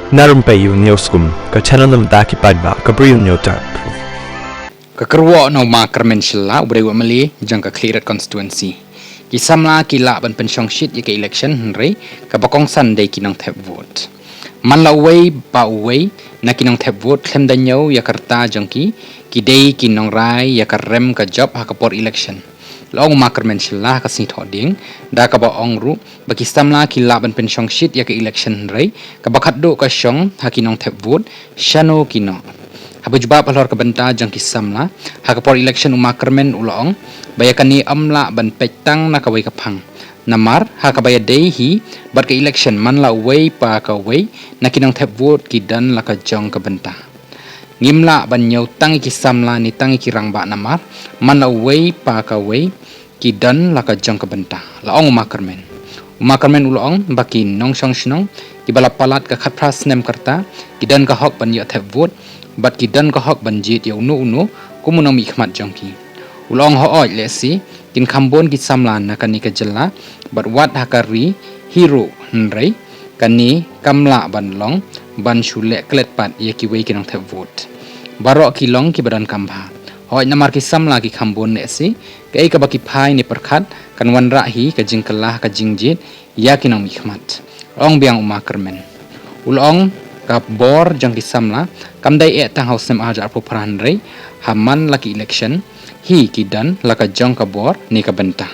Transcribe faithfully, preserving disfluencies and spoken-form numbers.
Na Rympei U News Kum, ka channel na bynta ki paidbah ka Bri U News Tap. Ka kyrwoh na u Ma Kyrmen Shylla, u briew wa mali jong ka Khliehriat constituency. Ki samla ki lah ban pynshong shit ïa ka election, hynrei kaba kongsan dei ki nongthep vote. Man la uwei pa uwei na ki nongthep vote khlem da ñiew ïa ka rta jong ki, ki dei ki nongrai ïa ka rem ka jop ha ka por election. La ong u Ma Kyrmen Shylla ha ka sngi Thohdieng, da kaba ong ruh ba ki samla ki lah ban pynshong shit ïa ka election, hynrei kaba khatduh ka shong ha ki nongthep vote shano ki noh. Haba jubab halor ka bynta jong ki samla ha ka por election, u Ma Kyrmen u la ong ba ïa kane ym lah ban peit tang na kawei ka phang. Namar ha kaba ïadei hi bad ka election, man la uwei pa kawei na ki nongthep vote ki don la ka jong ka bynta. Ngim lah ban ñiew tang ïa ki samla ne tang ïa ki rangbah, namar man la uwei pa kawei ki don la ka jong ka bynta, la ong u Ma Kyrmen. U Ma Kyrmen u la ong ba ki nongshong shnong kiba la palat ka khatphra snem ka rta ki don ka hok ban ïoh thep vote bad ki don ka hok ban jied ïa uno uno kum u nongmihkhmat jong ki. U la ong hooid lehse kin kham bun ki samla na kane ka jylla bad wat ha ka ri hi ruh, hynrei kane kam lah ban long ban shu leh klet pat ïa kiwei ki nongthep vote. Baroh ki long kiba donkam bha. Hooid, namar ki samla ki kham bun, lehse kaei kaba ki phai ne pyrkhat kan wanrah hi ka jingkylla ha ka jingjied ïa ki nongmihkhmat, ong biang u Ma Kyrmen. U la ong ka bor jong ki samla kam dei eh tang ha u snem ar hajar arphew phra, hynrei ha man la ki election hi ki don la ka jong ka bor ne ka bynta.